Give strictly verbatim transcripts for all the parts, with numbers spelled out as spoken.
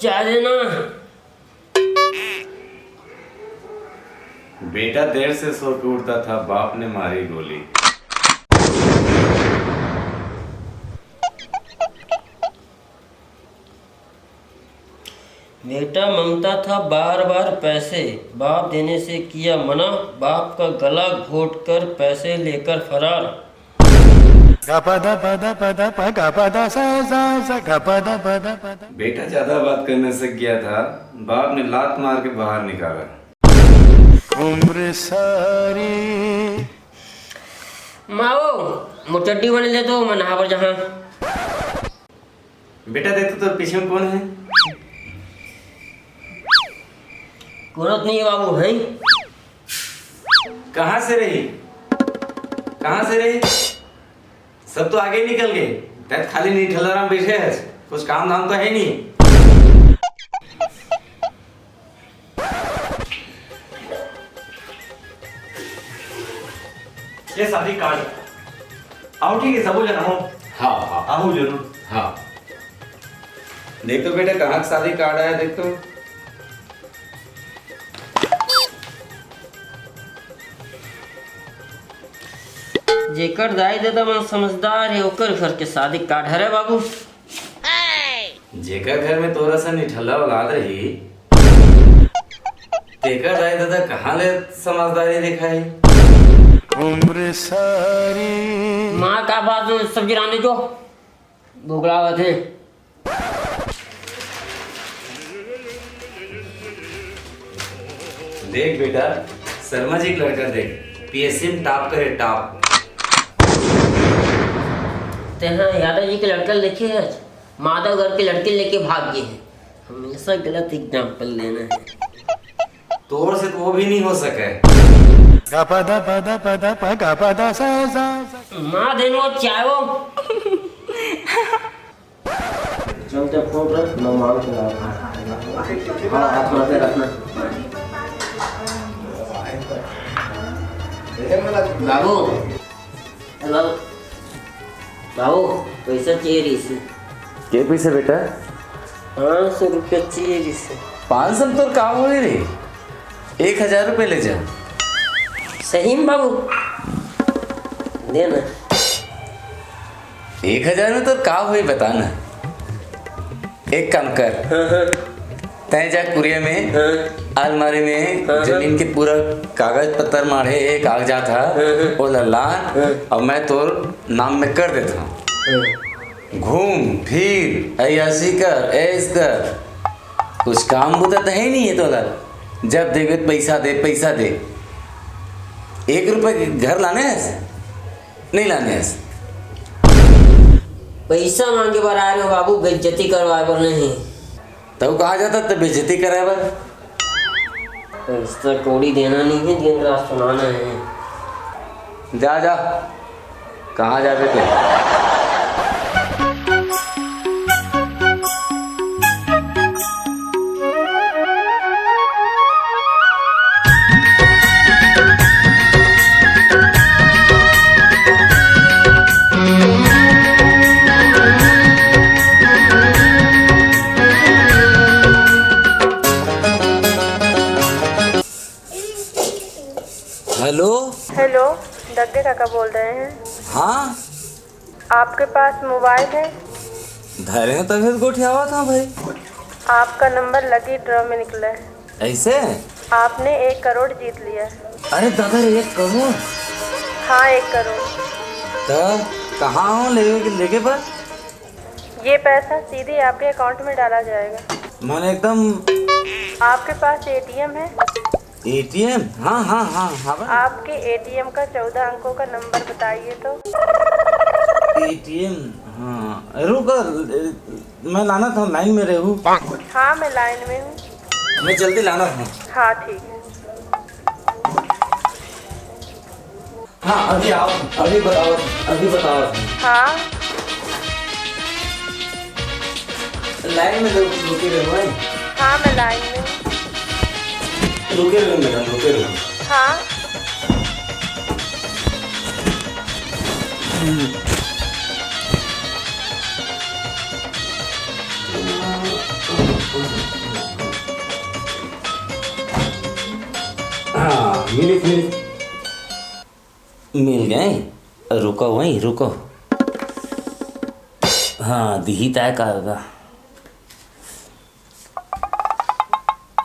चाय देना। बेटा देर से सो के उठता था, बाप ने मारी गोली। बेटा मांगता था बार बार पैसे, बाप देने से किया मना। बाप का गला घोट कर पैसे लेकर फरार। बेटा ज्यादा बात करने से गया था, बाप ने लात मार के बाहर निकाला। माओ, मोर चड्डी बने दे तो, मैं नहाबर जहाँ। बेटा देख तो, तोर पीछे में कौन है? कोनो तो नहीं है बाबू, है? कहाँ से रही? कहाँ से रही? सब तो आगे निकल गए, तैं खाली निठल्ला राम बैठे है, कुछ काम धाम तो है नहीं। ये शादी कार्ड। आओ, ठीक है, सबो जना हो। हाँ, हाँ। आओ जरूर। हाँ। देख तो बेटा, कहाँ का शादी कार्ड आया, देख तो। जेकर दाई ददा मन समझदार हे, ओकर घर के शादी कार्ड हरे बाबू। जेकर घर में तोरा सन निठल्ला औलाद रही, तेकर दाई ददा कहाँ ले समझदारी दिखाही? माँ का बात, सब्जी रांधे जो भूख लागत हे। देख बेटा, शर्मा जी के लड़का देख, पीएससी में टॉप करे, टॉप। तेहा यादव जी के लड़का ल देखे हस, माधवगढ़ के लड़की लेके भाग गे हे। हमेशा गलत एग्जाम्पल लेना है। तोर से तो वो भी नहीं हो सके। माँ देनो चाय वो। चल, जब फोन रख, मैं मांग के लाऊं। हाँ, हाथ में रखना। बाबू, बाबू, बाबू, पैसा चाहिए रहिस। के पैसा बेटा? पाँच सौ रुपया चाहिए रहिस। पाँच सौ में तोर का होई रे? एक हजार रुपये ले जा। सही में बाबू, दे ना। एक हजार में तोर का होई, बता ना। एक काम कर, हाँ, हाँ। तैं जा कुरिया में, हाँ। अलमारी में हाँ, हाँ। जमीन के पूरा कागज पत्तर माढ़े हे, कागजात हा, हाँ, हाँ। ओला लान, हाँ। अउ मैं तोर नाम में कर देथंव। हाँ। घूम फिर, अय्यासी कर, ऐश कर, कुछ काम बुता तो है नहीं है तोला। जब देखबे पैसा दे, पैसा दे। एक रुपये के घर लाने हस? नहीं लाने हस। पैसा मांगे बर आए रहे हो बाबू, बेइज्जती करवाए बर नहीं। तब कहाँ जाता त बेइज्जती कराए बर? पैसा कौड़ी देना नहीं है, दिन रात सुनाना है। जा, जा, कहाँ जाबे तैं? हेलो। हेलो, दग्गे काका बोल रहे हैं? हाँ। आपके पास मोबाइल है? धरे हंव तभे तो गोठियावत हंव भाई। आपका नंबर लकी ड्रॉ में निकला है। ऐसे? आपने एक करोड़ जीत लिया है। अरे दादा रे, एक करोड़? हाँ, एक करोड़। तो कहाँ हो लेवे के, लेके पर? ये पैसा सीधे आपके अकाउंट में डाला जाएगा। माने एकदम। आपके पास एटीएम है? एटीएम? हाँ, हाँ, हाँ, हाँ बा। आपके एटीएम का चौदह अंकों का नंबर बताइए तो। एटीएम? हाँ, रुक, मैं लानत हंव, लाइन में रहू। हाँ, मैं लाइन में हूँ। मैं जल्दी लानत हंव। हाँ, ठीक है। हाँ, अभी आओ, अभी बताओ, अभी बताओ। हाँ। लाइन में रु-, रुके रहो, हैं? हाँ, मैं लाइन में हूँ। रुके रहो मैडम, रुके रहो। हाँ। मिल गए। रुको वहीं, रुको। हाँ, दिही ताय का, का।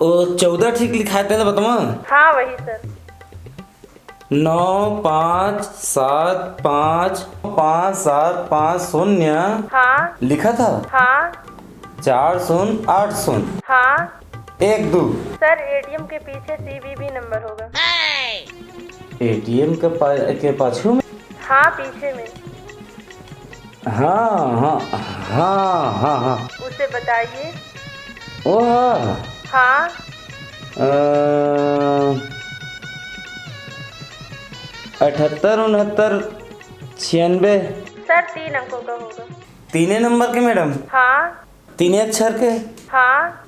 ओ, चौदह ठीक लिखाय तेला बतावा। हाँ, वही सर। नौ पाँच सात पाँच पाँच सात पाँच शून्य। हाँ। लिखा था। हाँ। चार शून्य आठ शून्य। हाँ। एक दो। सर, एटीएम के पीछे सीवीवी नंबर होगा। एटीएम के पा-, के पाछू में? हाँ, पीछे में। हाँ, हाँ, हाँ, हाँ, हाँ। उसे बताइए। ओ हाँ। हाँ। अ, अठहत्तर उनहत्तर छियानबे। सर, तीन अंकों का होगा। तीने नंबर के मैडम? हाँ। तीने अक्षर के? हाँ।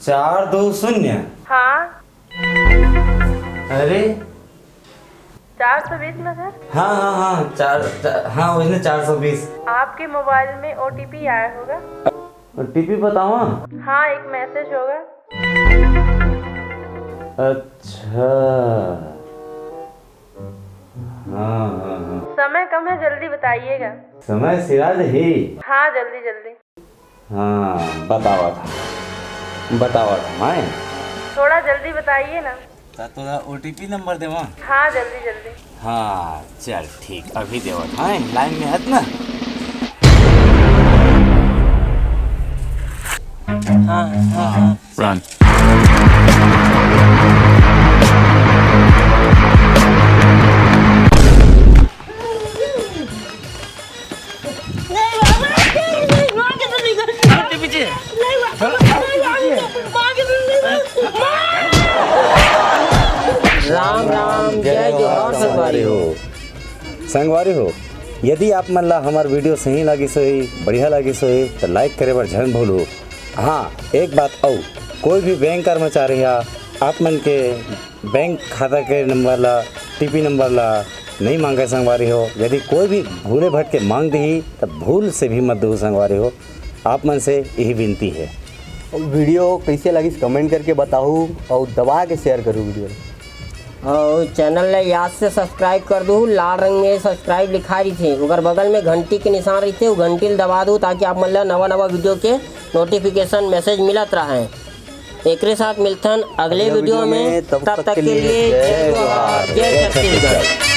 चार दो शून्य। हाँ। अरे। चार सौ बीस ना सर? हाँ, हाँ, हाँ, चार, चार, हाँ, उसने चार सौ बीस। आपके मोबाइल में ओटीपी आया होगा। ओटीपी बतावा? हाँ, एक मैसेज होगा। अच्छा। हाँ, हाँ, हाँ। समय कम है, जल्दी बताइएगा। समय सिराज ही। हाँ, जल्दी, जल्दी। हाँ, बतावा था, बतावा था, हाँ। थोड़ा जल्दी बताइए ना। तो थोड़ा ओटीपी नंबर देवा। हाँ, जल्दी, जल्दी। हाँ, चल ठीक, अभी देवा था, हाँ, लाइन में हत ना। हाँ, हाँ, हाँ। Run। राम राम, जय जोहार संगवारी हो। संगवारी हो, यदि आप मन ला हमर वीडियो सही लागिस होही, बढ़िया लागिस होही, त लाइक करे बर झन भूलू। हाँ, एक बात अउ, कोई भी बैंक कर्मचारी हा आप मन के बैंक खाता के नंबर ला, टीपी नंबर ला नहीं मांगे संगवारी हो। यदि कोई भी भूले भटके मांग दिही, त भूल से भी मत दू संगवारी हो। आप मन से यही विनती है। वीडियो कैसे लगिस कमेंट करके बताहू और दबा के शेयर करू वीडियो। और चैनल ला याद से सब्सक्राइब कर दू, लाल रंग में सब्सक्राइब लिखा रहिथे, ओकर बगल में घंटी के निशान रहिथे, वो घंटी ला दबा दू ताकि आप मन ला नवा नवा वीडियो के नोटिफिकेशन मैसेज मिलत रहे। एकरे साथ मिलथन अगले वीडियो में, तब तक के लिए जय जोहार, जय छत्तीसगढ़।